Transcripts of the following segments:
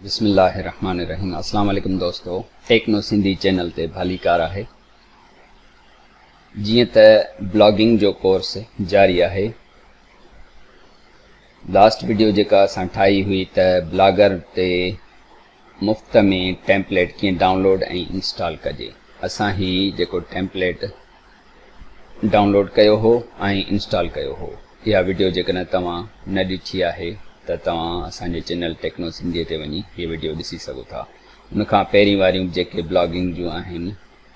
بسم الله الرحمن الرحيم اسلام عليڪم دوستو ٽيڪنو سنڌي چينل تي ڀليڪار آهي جيئن ته بلاگنگ جو ڪورس جاري آهي لاسٽ وڊيو جيڪا اسان ٺاهي هئي ته بلاگر تي مفت ۾ ٽيمپليٽ ڪيئن ڊائونلوڊ ۽ انسٽال ڪجي اسان هي جيڪو ٽيمپليٽ ڊائونلوڊ ڪيو هو ۽ انسٽال ڪيو هو. اها وڊيو جيڪڏهن توهان نه ڏٺي آهي ته توهان اسان جي چينل ٽيڪنو سنڌي تي وڃي هي وڊيو ڏسي سگهو ٿا. ان کان پهرين واريون به جيڪي بلاگنگ جون آهن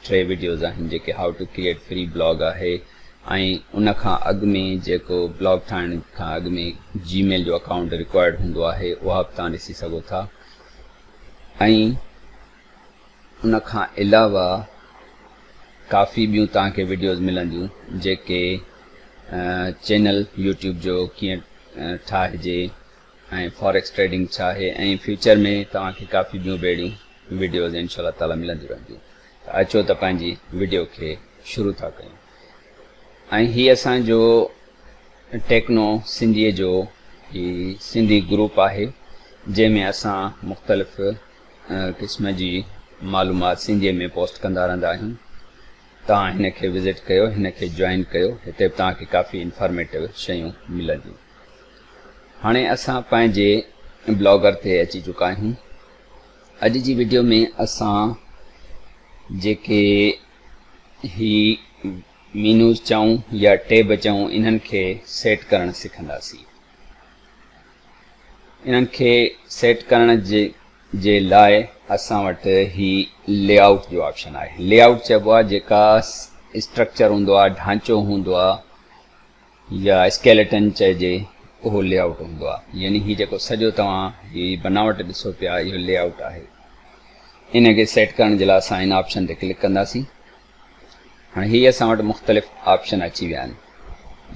ٽي وڊيوز آهن جيڪي how to create free blog آهي ۽ ان کان اڳ ۾ جيڪو بلاگ ٺاهڻ کان اڳ ۾ جي ميل جو اڪائونٽ رڪوائرڊ هوندو آهي اها به توهان ڏسي سگهو ٿا ۽ ان کان علاوه ڪافي ٻيون توهان کي وڊيوز ملنديون جيڪي چينل يوٽيوب جو ڪيئن ٺاهجي ۽ فاريڪس ٽريڊنگ ڇا آهي ۽ فيوچر ۾ توهان کي ڪافي ٻيون به اهڙيون وڊيوز انشاء الله تعالي ملنديون رهنديون ته اچو ته پنهنجي وڊيو کي شروع ٿا ڪيون ۽ هي اسان جو ٽيڪنو سنڌي جو هي سنڌي گروپ آهي جنهن ۾ اسان مختلف قسم جي معلومات سنڌيء ۾ پوسٽ ڪندا رهندا آهيون. توهان هن کي وزٽ ڪيو، هن کي جوائن ڪيو، هتي به توهان کي ڪافي انفارميٽو شيون ملنديون. هاڻي اسان پنهنجي بلاگر تي اچي چڪا آهيون. اڄ جي وڊيو ۾ اسان جيڪي هي مينوز چئون يا ٽيب چئون انهن کي سيٽ ڪرڻ سکنداسين. انهن کي سيٽ ڪرڻ جي جي لاء اسان وٽ هي لي آئوٽ جو آپشن آهي. لي آئوٽ چئبو آهي جيڪا اسٽرڪچر هوندو آهي، ڍانچو هوندو آهي يا اسڪيليٽن چئجي اهو لي آئوٽ هوندو آهي. يعني هي جيڪو سڄو توهان هي بناوٽ ڏسو پيا اهو لي آئوٽ آهي. ان کي سيٽ ڪرڻ جي لاء اسان ان آپشن تي ڪلڪ ڪنداسين. هاڻي هي اسان وٽ مختلف آپشن اچي ويا آهن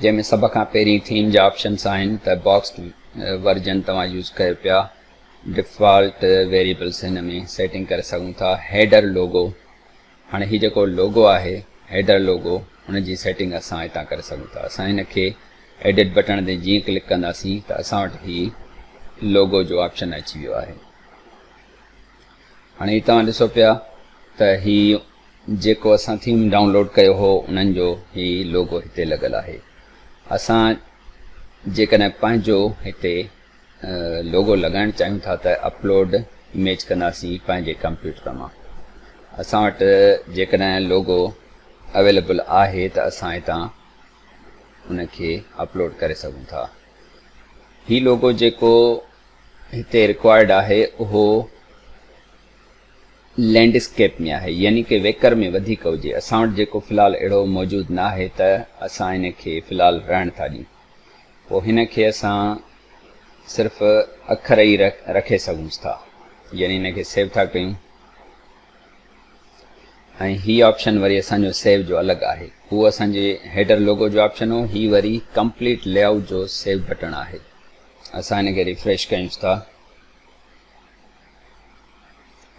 جنهن ۾ سڀ کان پهرين ٿيم جا آپشنس آهن ته باڪس ورجن توهان يوز ڪيو پيا ڊفالٽ ويريبلس هن ۾ سيٽنگ ڪري سگهون ٿا هيڊر لوگو هاڻي هي جيڪو لوگو آهي هيڊر لوگو ان جي سيٽنگ اسان هتان ڪري سگهون ٿا اسان هن کي ايڊٽ بٽڻ تي جيئن ڪلڪ ڪنداسين ته اسان وٽ هي لوگو جو آپشن اچي ويو آهي هاڻي هي توهان ڏسو پيا ته هي جيڪو اسان ٿيم ڊائونلوڊ ڪيو هو انهن جو هي لوگو هتي لڳل آهي. اسان جيڪڏهن پنهنجو هتي لوگو لڳائڻ چاهيون ٿا ته اپلوڊ اميج ڪنداسين پنهنجي ڪمپيوٽر مان. اسان وٽ جيڪڏهن لوگو اويليبل آهي ته اسان هتان ان کي اپلوڊ ڪري سگهون ٿا. هي لوگو جيڪو هتي رڪوائرڊ آهي اهو لينڊ اسڪيپ ۾ آهي يعني ڪه ويڪر ۾ وڌيڪ هجي اسان وٽ جيڪو في الحال اهڙو موجود نه آهي ته اسان ان کي في الحال رهڻ ٿا ڏيون پوء هن کي اسان صرف اکر ئي رکي سگهونس ٿا يعني هن کي سيو ٿا ڪيون ۽ هي آپشن وري اسان جو سيو جو الڳ آهي هو اسان جي هيڊر لوگو جو آپشن هو هي وري ڪمپليٽ لي آئوٽ جو سيو بٽڻ آهي اسان هن کي ريفريش ڪيونس ٿا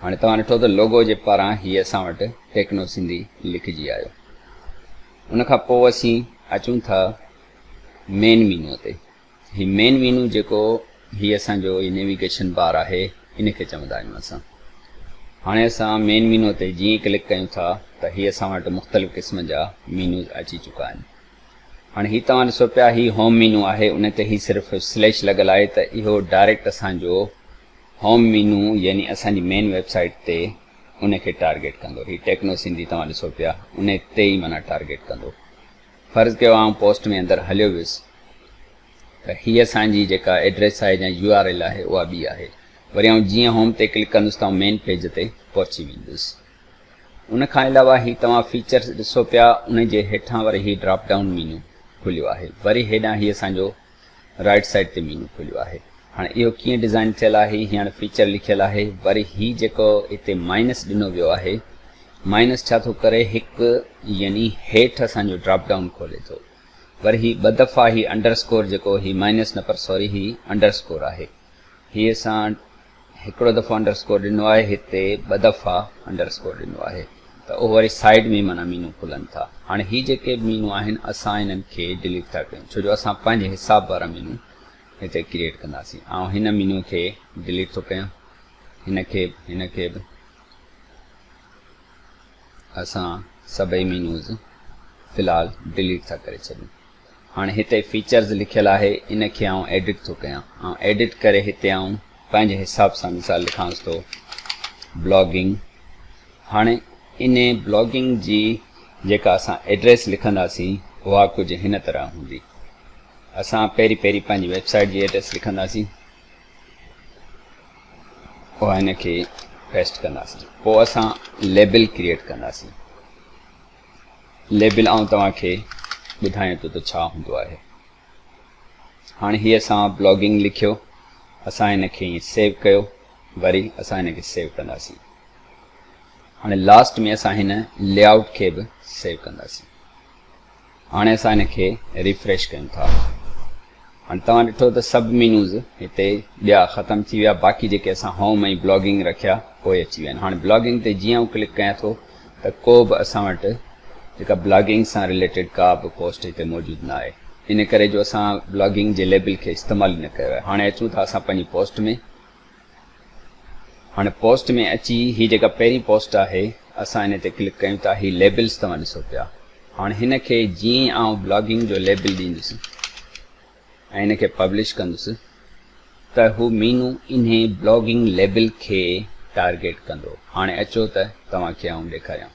هاڻي توهان ڏٺو ته لوگو جي پاران هي اسان وٽ ٽيڪنو سنڌي لکجي آيو. ان کان پوء اسين اچون ٿا مين مينو تي. هي مين مينو جيڪو هي اسان جو هي نيويگيشن بار آهي ان کي چوندا آهيون اسان. هاڻي اسان مين مينو تي جيئن ئي ڪلڪ ڪيون ٿا ته هي اسان وٽ مختلف قسم جا مينوز اچي چڪا آهن. هاڻي هي توهان ڏسو پيا هي هوم مينو آهي ان تي هي صرف سليش لڳل آهي ته اهو ڊائريڪٽ اسان جو هوم مينو يعني اسان جي مين ويب سائيٽ تي ان کي ٽارگيٽ ڪندو هي ٽيڪنو سنڌي توهان ڏسو پيا ان تي ئي معنيٰ ٽارگيٽ ڪندو فرض ڪيو آئون پوسٽ ۾ اندر هليو ويس ته هي اسان جي جيڪا ايڊريس آهي يا يو آر ايل آهي اها ٻي آهي وري آئون جيئن هوم تي ڪلڪ ڪندس ته آئون مين پيج تي پهچي ويندس ان کان علاوه هي توهان فيچرز ڏسو پيا ان جي هيٺان وري هي ڊراپ ڊائون مينيو کليو آهي وري هيڏانهن هي اسان جو رائيٽ سائيڊ تي مينيو کليو آهي هاڻي اهو ڪيئن ڊزائين ٿيل آهي هي هاڻي فيچر لکيل آهي وري هي جيڪو هتي مائنس ڏنو ويو آهي مائنس ڇا ٿو ڪري هڪ يعني هيٺ اسان جو ڊراپ ڊائون کولي ٿو وري هي ٻه دفعا هي انڊر اسڪور جيڪو هي مائنس نه پر سوري هي انڊر اسڪور آهي هي اسان هڪڙو دفعو انڊر اسڪور ڏنو آهي هتي ٻه دفعا انڊر اسڪور ڏنو آهي ته اهو وري سائيڊ ۾ معنيٰ مينو کلن ٿا هاڻي هي جيڪي به مينو آهن اسان انهن کي ڊليٽ ٿا ڪيون ڇو جو اسان پنهنجي حساب وارا مينو هتي ڪريئيٽ ڪنداسين آئون هن مينو کي ڊليٽ ٿو ڪيان هن کي به هن کي به اسان سڀئي مينوز في الحال ڊليٽ ٿا ڪري ڇڏيون. هاڻي هتي فيچرز لکيل آهي ان کي آئون ايڊٽ ٿو ڪيان. آئون ايڊٽ ڪري هتي آئون پنهنجي حساب سان مثال لکانس ٿو بلاگنگ. هاڻي ان بلاگنگ جي جيڪا اسان ايڊريس لکنداسين اها ڪجهه هن طرح هوندي. اسان پهرين پهرين پنهنجي ويب سائيٽ جي ايڊريس لکنداسين. پوء هن کي پيسٽ ڪنداسين. پوء اسان ليبل ڪريئيٽ ڪنداسين. ليبل آئون توهان کي ٻڌايان ٿو ته ڇا هوندو آهي. هاڻي هي اسان بلاگنگ لکيو، اسان هن کي ائين سيو ڪيو، وري اسان هن کي سيو ڪنداسين. هاڻي لاسٽ ۾ اسان هن لي آئوٽ کي به سيو ڪنداسين. هاڻي اسان هن کي ريفريش ڪيون ٿا. هاڻي توهان ڏٺو ته سڀ مينوز هتي ٻيا ختم ٿي ويا، باقي جيڪي اسان هوم ۽ بلاگنگ رکيا اهي اچي ويا آهن. هاڻي بلاگنگ تي جيئن آئون ڪلڪ ڪيان ٿو ته ڪو به اسان وٽ جيڪا بلاگنگ سان رليٽيڊ ڪا به پوسٽ هتي موجود نه آهي، ان ڪري جو اسان بلاگنگ جي ليبل کي استعمال ئي نه ڪيو آهي. هاڻي اچون ٿا اسان پنهنجي پوسٽ ۾. هاڻي پوسٽ ۾ اچي هي جيڪا پهرين پوسٽ آهي اسان ان تي ڪلڪ ڪيون ٿا. هي ليبلز توهان ڏسو پيا. هاڻي هن کي جيئن ئي آئون بلاگنگ جو ليبل ڏيندس ۽ هن کي پبلش ڪندس ته هو مينو انهي بلاگنگ ليبل کي ٽارگيٽ ڪندو. هاڻي اچو ته توهان کي آئون ڏيکاريان.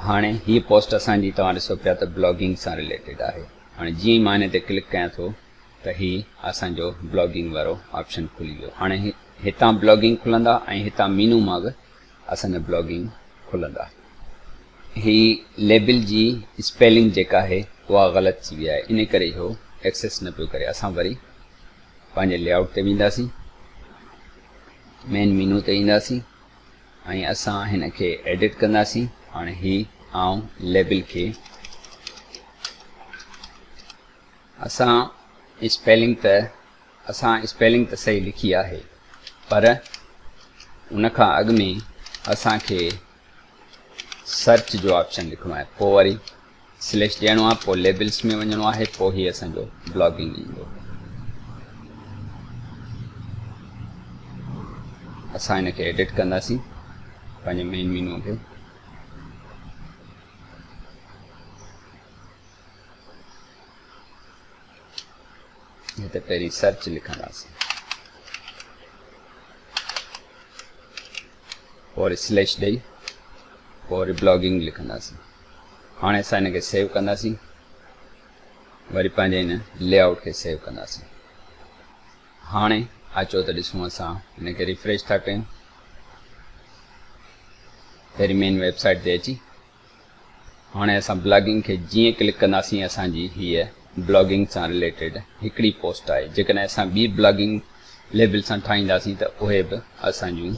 هاڻي هي پوسٽ اسان جي توهان ڏسو پيا ته بلاگنگ سان رليٽيڊ آهي. هاڻي جيئن ئي مان هن تي ڪلڪ ڪيان ٿو ته هي اسان جو بلاگنگ وارو آپشن کلي ويو. هاڻي هتان بلاگنگ کلندا ۽ هتان مينو مان به اسان جا بلاگنگ کلندا. هي ليبل جي اسپيلنگ جيڪا آهي اها غلط ٿي وئي آهي ان ڪري اهو ايڪسيس نه پيو ڪري. اسان وري پنهنجي لي آئوٽ تي وينداسين، مين مينو تي اينداسين ۽ اسان هن کي ايڊٽ ڪنداسين. هاڻي هي آئون ليبل کي اسان اسپيلنگ ته اسان اسپيلنگ ته صحيح لکي آهي پر ان کان اڳ ۾ اسان کي سرچ جو آپشن لکڻو آهي، پوء وري سليش ڏيڻو آهي، پوء ليبلز ۾ وڃڻو آهي، پوء هي اسان جو بلاگنگ ايندو. اسان هن کي ايڊٽ ڪنداسين پنهنجي مين مينو کي. هتي پهرين سرچ لکنداسين پوء وري سليش ڏئي پوء وري بلاگنگ لکنداسين. هاڻي اسان هن کي سيو ڪنداسين، وري پنهنجي هن لي آئوٽ کي سيو ڪنداسين. هاڻي اچو ته ڏسون اسان هن کي ريفريش ٿا ڪيون. پهرين مين ويب سائيٽ تي اچي هاڻي اسان بلاگنگ کي جيئن ڪلڪ ڪنداسين اسان جي هيء بلاگنگ سان رليٽيڊ هڪڙي پوسٽ آهي. جيڪڏهن اسان ٻي بلاگنگ ليبل سان ٺاهينداسين ته اهي به اسان جون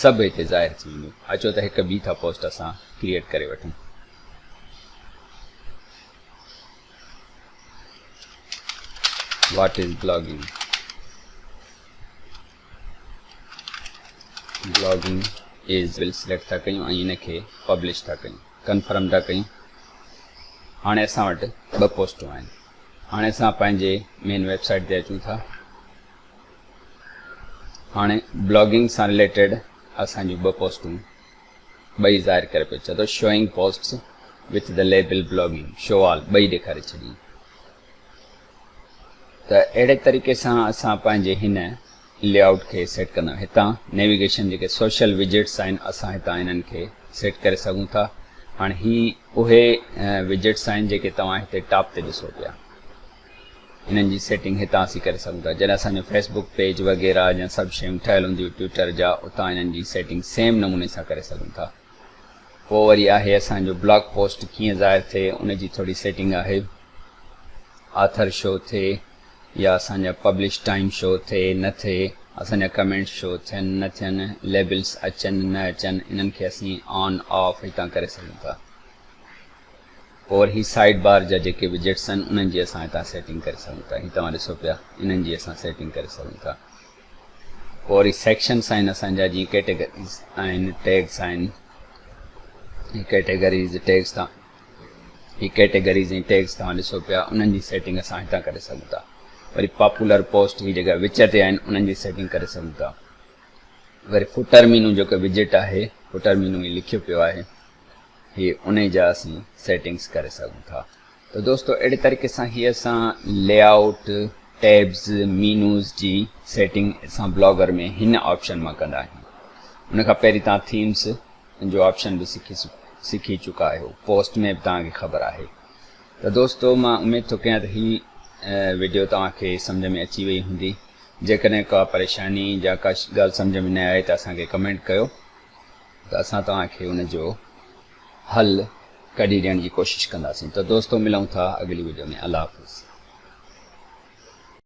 سڀ هتي ظاهر ٿي وينديون. اچو ته هڪ ٻي ٿا پوسٽ اسان ڪريئيٽ ڪري وٺون. What is blogging? Blogging is will select ٿا ڪيون ۽ ان کي پبلش ٿا ڪيون، ڪنفرم ٿا ڪيون. هاڻي اسان وٽ ٻه پوسٽون آهن. هاڻي اسان پنهنجي مين ويب سائيٽ تي اچون ٿا. هاڻي بلاگنگ سان رليٽيڊ اسان جون ٻه پوسٽون ٻئي ظاهر ڪري پيو چئي ٿو showing posts with the label blogging show all ٻئي ڏيکاري ڇڏي. ته اهڙي طريقي سان اسان پنهنجي هن لي آئوٽ کي سيٽ ڪندا آهيون. هتان نيويگيشن جيڪي سوشل وجيٽس آهن اسان هتان انهن کي سيٽ ڪري سگهون ٿا. هاڻي هي اهي وجيٽس آهن جيڪي توهان هتي ٽاپ تي ڏسو پيا. انهن جي سيٽنگ هتان اسين ڪري سگهون ٿا. جڏهن اسان جو فيسبوڪ پيج وغيره يا سڀ شيون ٺهيل هونديون ٽوئٽر جا اتان انهن جي سيٽنگ سيم نموني سان ڪري سگهون ٿا. پوء وري آهي اسان جو بلاگ پوسٽ ڪيئن ظاهر ٿئي ان جي ٿوري سيٽنگ آهي. آٿر شو ٿئي يا اسان جا پبلش ٽائيم شو ٿئي نه ٿئي، اسان جا ڪمينٽس شو ٿين نه ٿين، ليبلز اچن نه اچن، انهن کي اسين آن آف هتان ڪري سگهون ٿا. پوء وري هي سائيڊ بار جا جيڪي وجيٽس آهن انهن جي اسان هتان سيٽنگ ڪري سگهون ٿا. هي توهان ڏسو پيا انهن جي اسان سيٽنگ ڪري سگهون ٿا. پوء وري سيڪشنس آهن اسان جا جيئن ڪيٽيگريز آهن، ٽيگس آهن، هي ڪيٽيگريز ٽيگس تان هي ڪيٽيگريز ۽ ٽيگس توهان ڏسو پيا انهن جي سيٽنگ اسان هتان ڪري سگهون ٿا. وري پاپولر پوسٽ هي جيڪا وچ تي آهن انهن جي سيٽنگ ڪري سگهون ٿا. وري فوٽر مينو جيڪو وجيٽ آهي فوٽر مينو هي لکيو پيو آهي هي انهي جا اسين سيٽنگس ڪري سگهون ٿا. ته دوستو اهڙي طريقي سان هي اسان لي آئوٽ، ٽيبز، مينوز جي سيٽنگ اسان بلاگر ۾ هن آپشن مان ڪندا آهيون. ان کان پهرين توهان ٿيمز جو آپشن به سکي سکي چڪا آهيو پوسٽ ۾ به توهان کي خبر آهي. ته دوستو مان اميد ٿو ڪيان ته هي وڊيو توهان کي سمجهه ۾ اچي وئي هوندي. جيڪڏهن ڪا پريشاني يا ڪا ڳالهه سمجهه ۾ نه آئي ته اسان کي ڪمينٽ ڪيو ته اسان توهان کي ان جو حل ڪڍي ڏيڻ جي ڪوشش ڪنداسين ته دوستو ملون ٿا اڳلي وڊيو ۾ الله حافظ.